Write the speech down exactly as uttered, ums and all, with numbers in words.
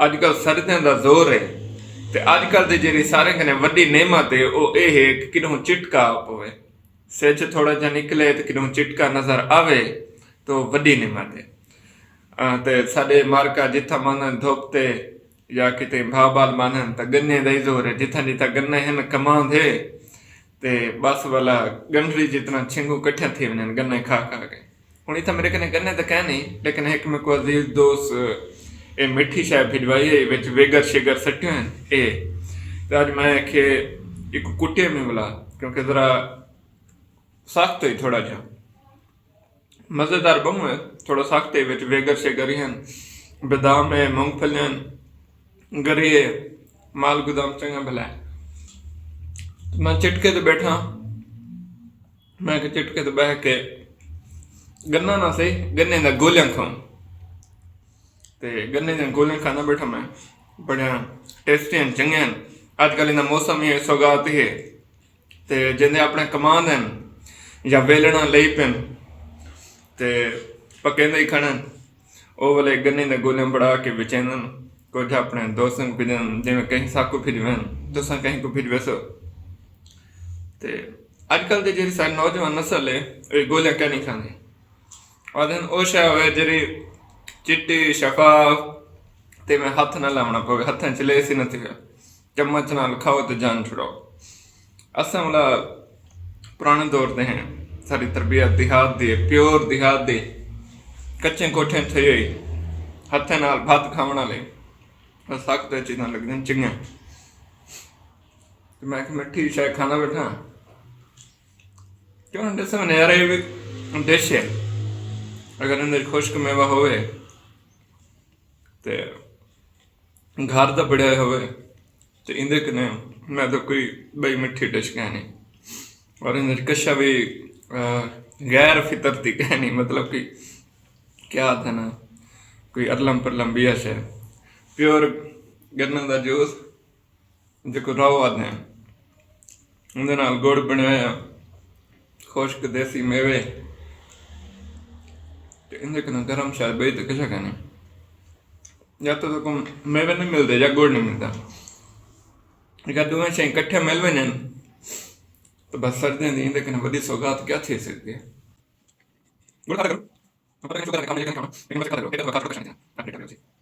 اڄ کل سردیاں دا زور ہے، تے اڄ کل دی جیڑھی ساریں کنے وݙی نعمت ہے، او اے ہے کہ کݙوں چٹکا آ پوے۔ سجھ تھوڑا جہا نکلے تے کݙوں چٹکا نظر آوے، تو وݙی نعمت ہے۔ آ، تے ساݙے مارکا جتھاں مانن دھوپ تے یا کتے بھا بال مانن، تاں گنے دا ہی زور ہے۔ جتھاں جتھاں گنے ہن، کماند ہے، تے بس والا گنڈھڑی جتنا چھنگوں کٹھیاں تھی ونڄن گنے کھا کھا کے۔ ہݨ اتھاں میݙے کنے گنے تاں کائنی، لیکن ہک میکوں عزیز دوست اے مٹھی شے بھجوائی ہے، وچ ویگر شیگر سٹیوں ہن اے۔ تے اڄ میں آکھے ایکوں کٹے میں ولا، کیونکہ ذرا سخت ہوئی تھوڑا جہا۔ مزیدار ٻہوں ہے، تھوڑا سخت ہے، وچ ویگر شیگر ہی ہن، بادام ہے، مونگ پھلیاں ہن، گری ہے، مال گدام چنڳا بھلا ہے۔ تے میں چٹکے تے ٻیٹھا، میں کہ چٹکے تے ٻہہ کے گنا نہ سہی، گنے دا گولیاں کھاؤں۔ تے گنے دیاں گولیاں کھاندا ٻیٹھا میں، بڑیاں ٹیسٹی ہن، چنڳے ہن۔ اڄ کل انہاں موسم ہی سوغات ہے، تے جیندے اپݨے کماند ہن یا ویلݨاں لئی پن، تے پکیندے ہی کھڑن۔ او ولے گنے دے گولیاں بݨا کے وچیندن، کجھ اپݨے دوستاں کوں پھیدن، جیویں کہیں ساکوں پھیدوین، تساں کہیں کوں پھیدویسو۔ تے اڄ کل دی جیڑھی ساری نوجوان نسل ہے، اے گولیاں کائنی کھاندی۔ آہدن او شے ہوئے جیڑھی چٹی، شفاف، تے میں ہتھ نہ لاوݨا پوے، ہتھاں چ لیس ہی نہ تھیوے۔ چمچ نال کھاؤ تے جان چھڑاؤ۔ اساں ولا پراݨے دور دے ہیں، ساݙی تربیت دیہات دی ہے، پیور دیہات دی۔ کچیں کوٹھیں تھئی ہوئی، ہتھیں نال بھت کھاوݨ آلی، بس حق تے چیزاں لڳدین چنڳیاں۔ تے میں آکھیا، مٹھی شے کھاندا ٻیٹھاں۔ کیوں نہ ݙساں یار، اے وی ڈش ہے۔ اگر اندر خشک میوہ ہووے تے گھر دا بݨیا ہووے، تے ایندے کنے میں تاں کوئی ٻئی مٹھی ڈش کائنی۔ اور ایندے وچ کشا وی، آ، غیر فطرتی کائنی، مطلب کہ کیا آہدن، کوئی ارلم پرلم ٻیا شے۔ پیور گناں دا جوس، جیکوں راؤ آہدن، اوندے نال گڑ بݨیا ہویا، خشک دیسی میوے، تے ایندے کنوں گرم شے ٻئی تے کشا کائنی۔ یا تاں تیکوں میوے نئیں ملدے یا گڑ نئیں ملدا۔ اگر ݙوہیں شئیں کٹھے مل ونڄن، تاں بس سردیاں دی ایندے کنوں وݙی سوغات کیا تھی سڳدی ہے؟ گڑ کھادا کرو۔ پتہ نہیں شوگر ہے کہ کھانا یا نہیں کھانا، لیکن بس کھادا کرو، ایندے تو خاص کر کشا نہیں تھا۔